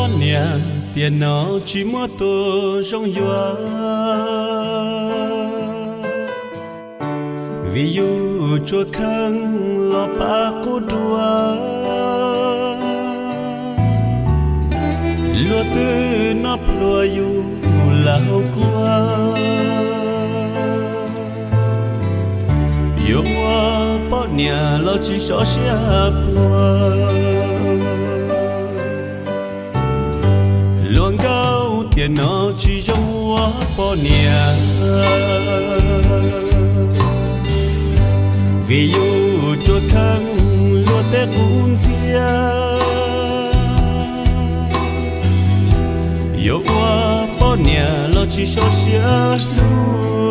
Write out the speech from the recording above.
Poj niam tiam no tsis muaj tus zoo yuav, vim yus tsuas kheev los pab qub dua. Luag twb noj plhuav yus mus lawm hauv kua, yuav ua poj niam los tsis sov siab puas. Hluas nkauj tiam no tsis zoo ua poj niam, vim yus tsuas kheev luag tej qub ntxhiab. Yuav ua poj niam los tsis sov siab hlub.